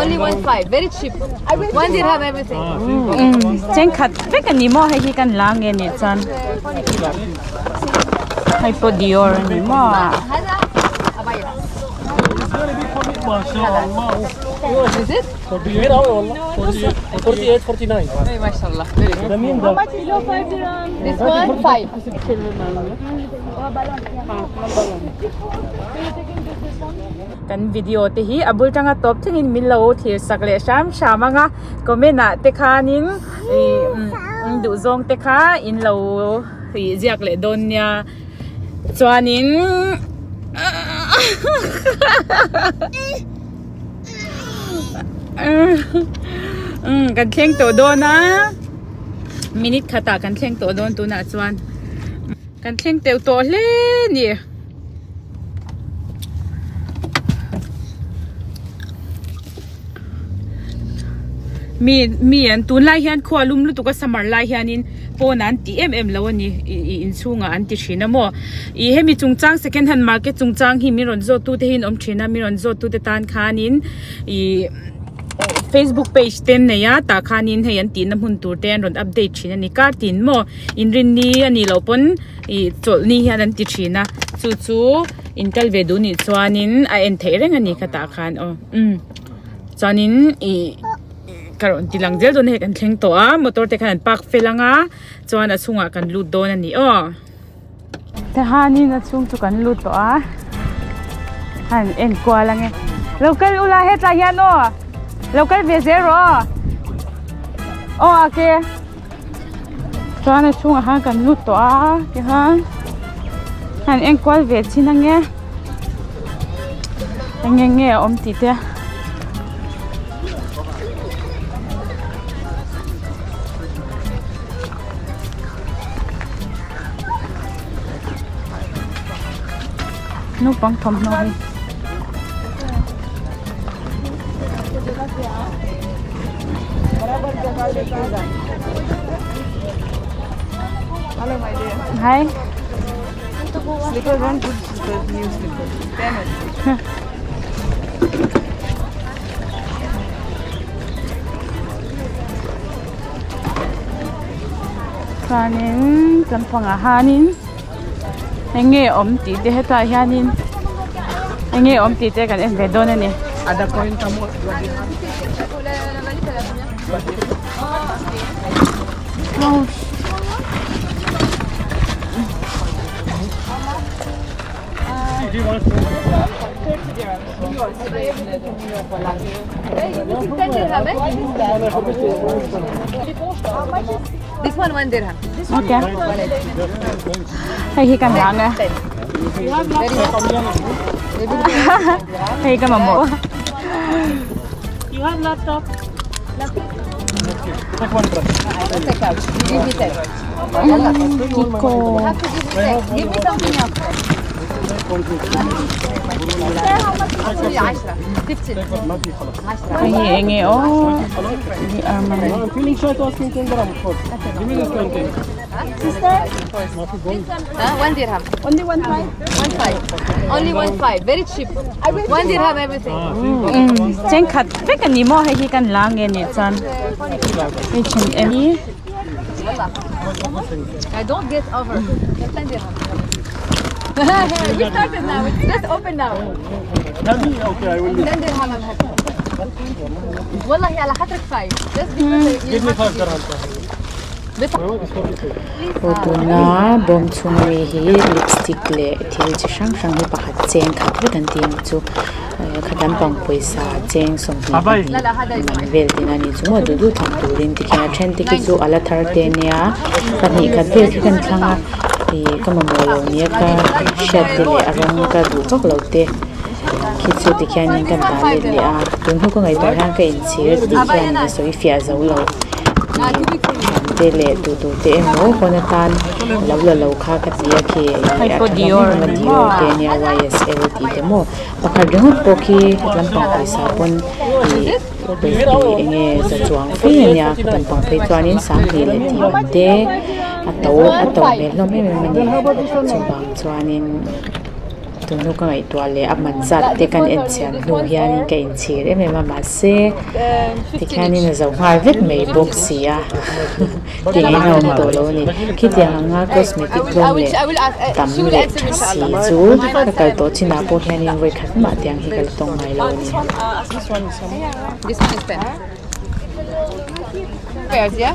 Only 1.5, very cheap. 1 dirham everything. Cheng khat vek ani maw hei hi kan la nge nih chuan hei pawh Dior ani maw. Is it? This one 5. Kan video te hi a bul tanga tawp thlengin min lo thlir sak leh hram hram ang a, comment ah te khanin ih duh zawng te kha in lo ih ziak leh dawn nia chuanin umm kan thleng tawh dawn a minute khatah kan thleng tawh dawn tunah chuan kan thleng teuh tawh hle a ni. Mi mi an tunlai hian khua lum lutuk a summer lai hianin pawn an ti em em lo a ni ih inchhungah an ti thin a maw ih hemi chungchang second hand market chungchang hi min rawn zawt tu te hi an awm thin a min rawn zawt tu te tan khanin ih facebook page te an nei a tah khanin hei an tihna hmun tur te an rawn update thin a ni kar tin maw inrinni a nih loh pawn. Ih chawlhni hian an ti thin a chu chu in kal ve duh nih chuanin a en theih reng a ni kha tah khan aw umm chuanin ih ka rawn ti lang zel dawn a hei kan thleng tawh a motor te khan an park fel ang a chuan a chhungah kan lut dawn a ni aw. Tahanin a chhung chu kan lut tawh a han en kual ang e lo kal ula hetlai hian aw lo kal ve zel rawh aw aw a ke. Chuan a chhungah khan kan lut tawh a tikhan han enkual ve chin ange eng nge nge a awm tih te. Naupang thawmhnaw hi. Hello, my dear. Hi. Slipper one good slipper, new slipper. Damn it. Chuanin kan pangah hianin eng nge awm tih te hetah hianin eng nge awm tih te kan en ve dawn a ni. This one 1 dirham. Okay. Hei hi kan dang e. Hei ka mamawh. You have laptop? Take out. Give me 10. Kiko. Have to give me 10. Give me something else. 10 15. Hei hi eng nge aw. Hi Armani. I'm feeling shy to asking 10 dirham, of course. Give me this 20. Huh? 1 dirham. Only one five. 1 5. Only 1 5. Very cheap. 1 dirham everything. Cheng khat vek a ni maw hei hi kan la nge nih chuan hei then em hi. I don't get over. 10 dirham. We started now. It's just open now. Okay, I will leave. 10 dirham I'm happy. والله على خاطرك 5. Just because you Give me have 5 to dirham. give. Aw tuna bawm chhung ami hi lipstick leh thil chi hrang hrang hi pakhat cheng khat vek an tih ang chu khat lampang pawisa cheng 22 man vel tihna a ni chu maw duh duh thlang turin tikhian a then te khi chu a la thar te ania pahnih khat vel khi kan thlang a ih ka mamawh lo nia ka hriat te leh a rawng ka duh vak lo te khi chu tikhianin kan dah let leh a tun hnu ka ngaihtuah hian ka inchhir tih hian a sawi fiah zo lo ih te leh duh duh te emaw hawn atan lo la lo kha ka ti a khi ih a tha hlawm em em a Dior te ania YSL tih te maw pakhat ringawt pawh khi lampang pawisa pawn ih ih eng nge za chuang fe ania lampang phei chuanin sanghnih leh tih man te a to a to hmel hlawm em em a ni chuvang chuanin. Tunu ka ngaihtuah leh a man zat te kan en chian hnu hianin ka inchhir em em a mahse tikhianin a zo nghal vek mai bawk si a tih engin a awm tawh lo a ni. Khitiang anga cosmetic tlawm leh tam leh tha si chu ka kal tawh chinah pawh hianin vawi khat mah tiang hi ka la tawng ngai lo a ni. Pairs, yeah?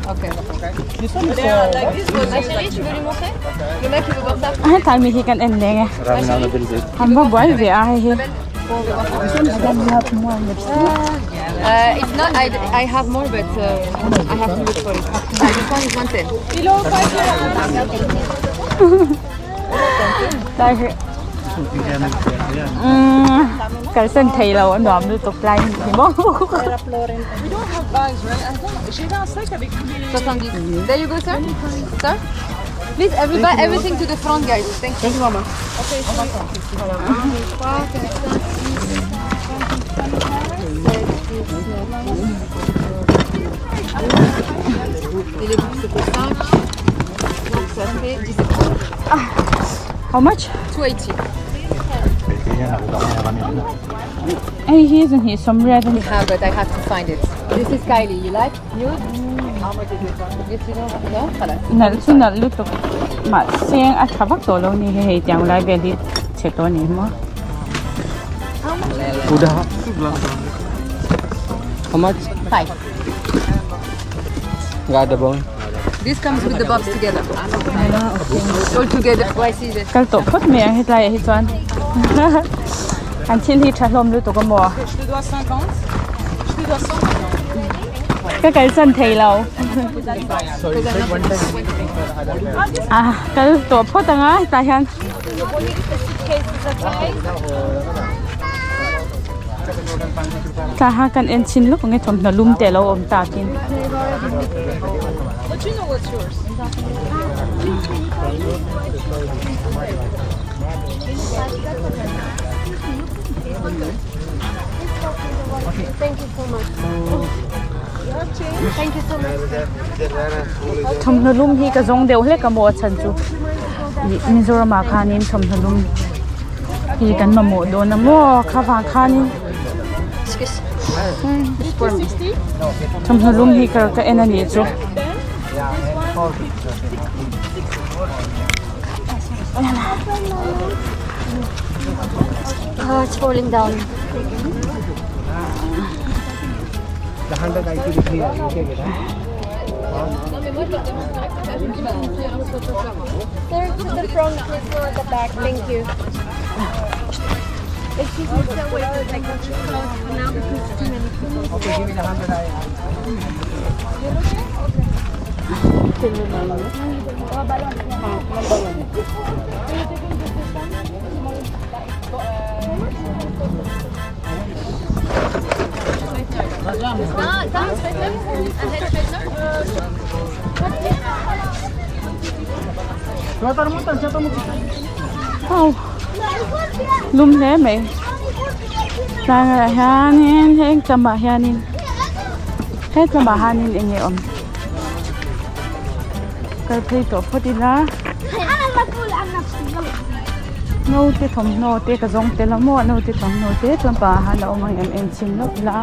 Okay. Hetlai mi hi kan en leng e. An va buai ve a hei hi. It's not, I have more, but I have to look for it. This one is 110. Tlai hi. Umm kalsan thei lo a nuam lutuk tlai hi maw. There you go sir. Sir. Please everybody everything to the front guys. Thank you. Mama. How much? 280. Hei hi zan hi sawmriat a ni. Yeah, but I have to find it. This is Kylie. You like nude? How much is this one? This you don't no? Khalas. Nalh chu nalh lutuk mahse a tha vak tawh lo ni hei hei tiang lai vel hi chhe tawh a ni maw. How much? 5. Nggak ada bawang. This comes with the box together. All together. Why is it? Kal tawh phawt mai ang hetlai ah hi chuan an thil hi tha hlawm lutuk a maw? Ka kalsan thei lo. Ah kal tawh phawt ang a hetah hian. Tlaha kan en chhin lawk ang e thawmhnaw lum te a lo awm takin. Thawmhnaw lum hi ka zawng deuh hlek a maw a chhan chu ih Mizoram ah khanin thawmhnaw lum hi kan mamawh dawn a maw kha vang khanin thawmhnaw lum hi ka ka en a nih chu. Oh, it's falling down. Sir, to the front, please, not at the back. Thank you. Excuse me, sir, wait a second. Close for now because it's too many people. Aw lum hle mai tlangah hianin heng tlamah hianin he tlamah hianin eng nge awm kal phei tawh phawt ila naute thawmhnaw te ka zawng tel a maw naute thawmhnaw te chuan pangah hian a awm ang em em chhin lawk ila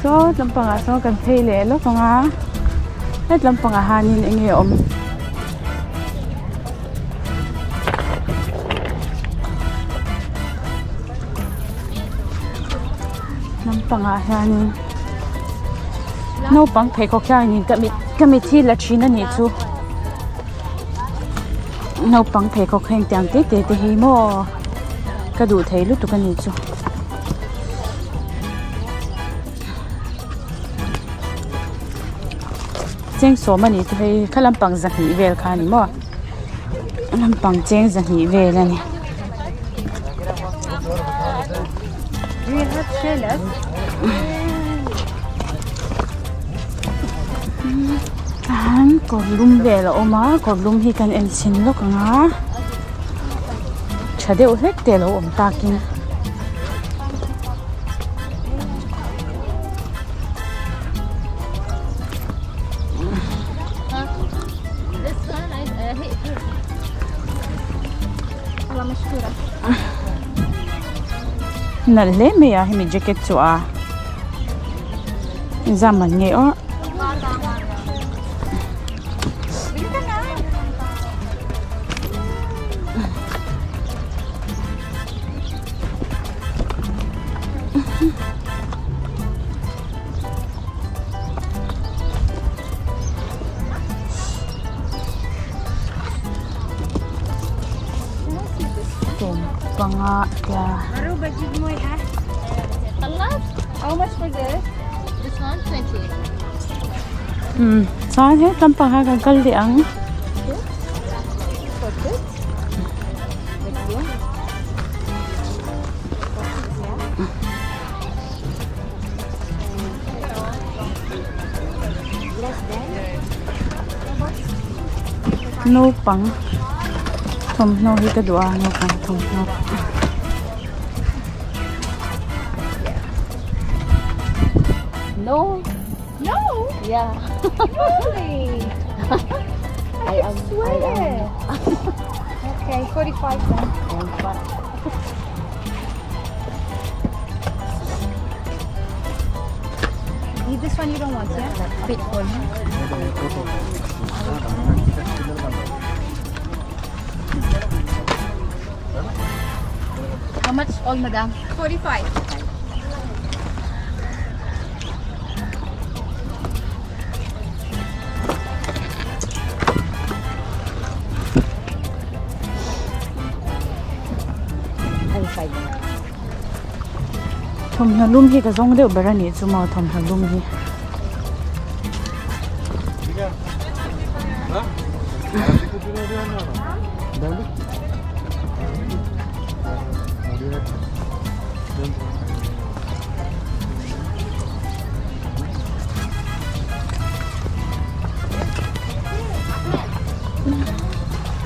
saw lampangah sawn kan phei leh lawk ang a het lampangah hianin eng nge awm. Lampangah hianin naupang pheikhawk hianin ka mit ka mit hi la thin a nih chu naupang pheikhawk heng tiang te te te hi maw ka duh thei lutuk a nih chu. Cheng sawm a nih chu hei kha lampang zahnih vel kha a ni maw lampang cheng zahnih vel a ni. Tahan kawr lum vel a awm a kawr lum hi kan en chhin lawk ang a tha deuh hlek te a lo awm takin. Nalh hle mai a hemi jacket chu a zam an ngei awrh. Sawm panga tia umm chuan he lampang ah kan kal leh ang. Naupang thawmhnaw hi ka duh a naupang thawmhnaw. No. No. Yeah. Really? I am swear. Okay, 45 then. This one you don't want, yeah? Fit for me. How much all, madam? 45. Thawmhnaw lum hi ka zawng deuh ber a nih chu maw thawmhnaw lum hi.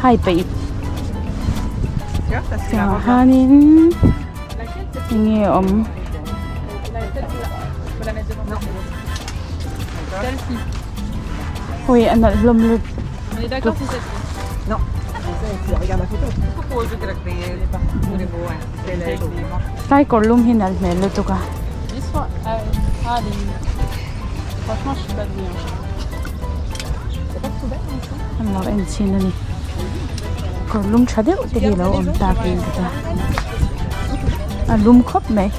Hai peih chungah hianin enge a awm. Ui a nalh hlawm lutuk. Tlai kawr lum hi nalh hmel lutuk a. An lo en chhin a ni. Kawr lum tha deuh te hi a lo awm tak in ka ta. A lum khawp mai.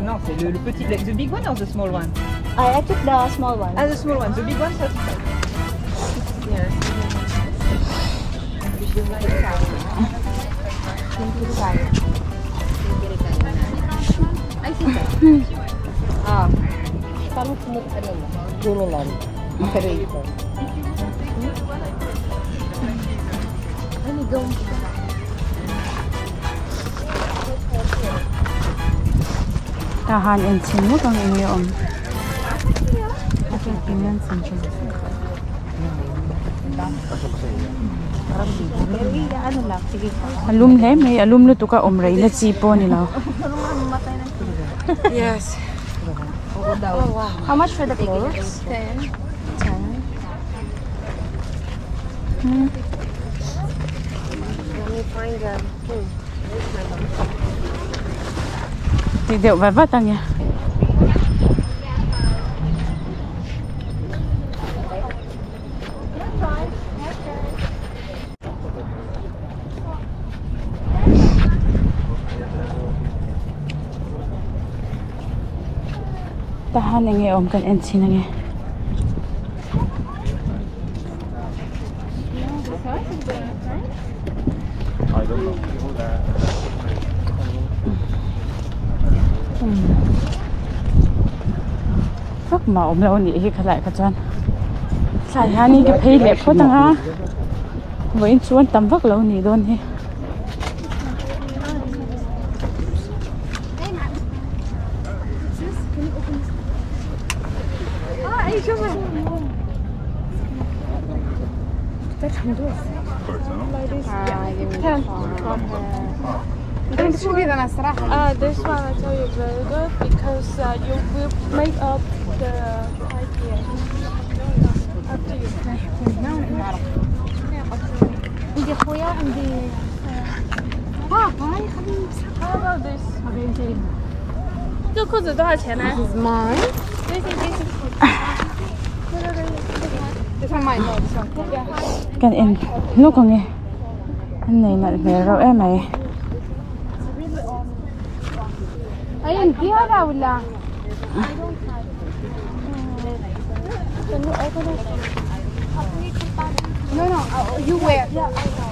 Non, c'est le, le petit, the big one or the small one? I took the small one. Ah, the small one. The big one, 35. Yes. Ah. Criminal. Operator. Tah han en chhin ngawt ang enge awm. A lum hle mai a lum lutuk a awm rei na chi pawh a ni lo. Yes. How much for the clothes? 10. Let me find the. Ti deuh vat vat ang e. Tahan enge awm kan en chhin ange. Vak mah awm lo anih hi khalai kha chuan thlai hianin ka phei leh phawt ang a vawiin chu an tam vak lo anih dawn hi. This one I tell you very good because you will make up the idea. Up to you. عندي خويا عندي How about this? 这裤子多少钱呢 This is mine. This is this. This one mine. No, this one. Kan en lawk ang e an nei nalh hmel reuh em mai. اي انت هذا ولا؟ No, no. You wear. Yeah, I know.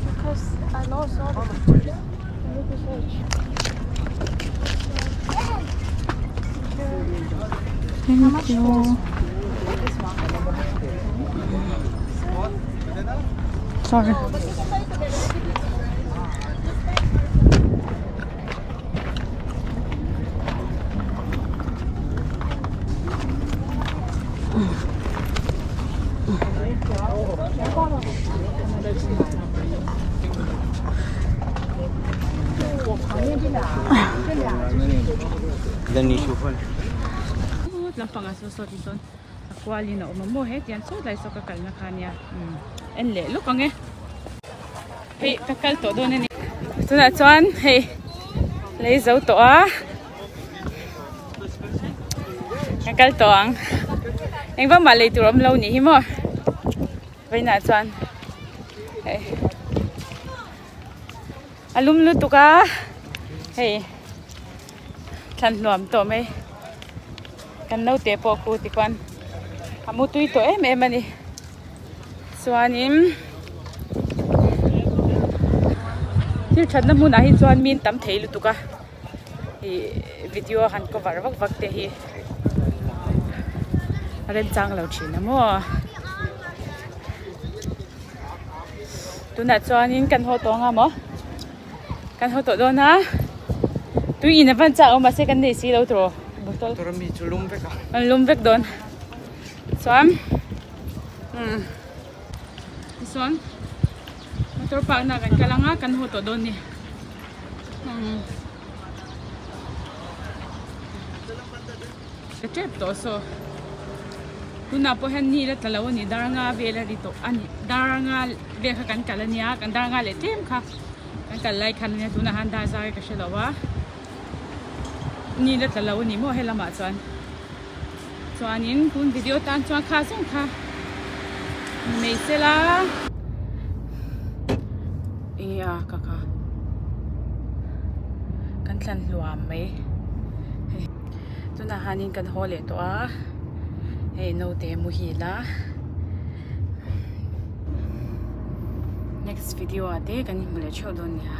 Because I lost all the pictures. I need to search. Thank you. Sorry. Lampang a saw saw ti chuan a kualin a awm a maw hetiang saw tlai saw ka kalna kha ania en leh lawk ang e hei ka kal tawh dawn a ni tunah chuan hei lei zo tawh a ka kal tawh ang engvang mah lei tur awm lo nih hi maw vawiinah chuan hei a lum lutuk a hei thlan hnuam tawh mai. Kan naute pawh khu tikhuan a mu tui tawh em em a ni. Chuanin thil thatna hmunah hi chuan min tam thei lutuk a ih video han cover vak vak te hi a remchang lo thin a maw. Tunah chuanin kan haw tawh anga maw kan haw tawh dawn a tui in a van chak awm mahse kan nei si lo tawh. Bottle Tura mi chu lum vek a. An lum vek dawn. Chuan umm tichuan motor park na kan kal anga kan haw tawh dawn ni. Umm ka tep tawh saw tunah pawh hian ni la tla lo a ni dar nga vel a ri tawh a ni dar nga vel kha kan kal a nia kan dar nga leh tlem kha kan kal lai khan a nia tunah hian dar zai ka hre lo a. Ni la tla lo a ni maw helamah chuan chuanin tun video tan chuan kha zawng kha ni mai sela eng a ka kha kan thlan hluam mai hei tunah hianin kan haw leh tawh a hei naute muhil a next video ah te kan inhmu leh theuh dawn nia.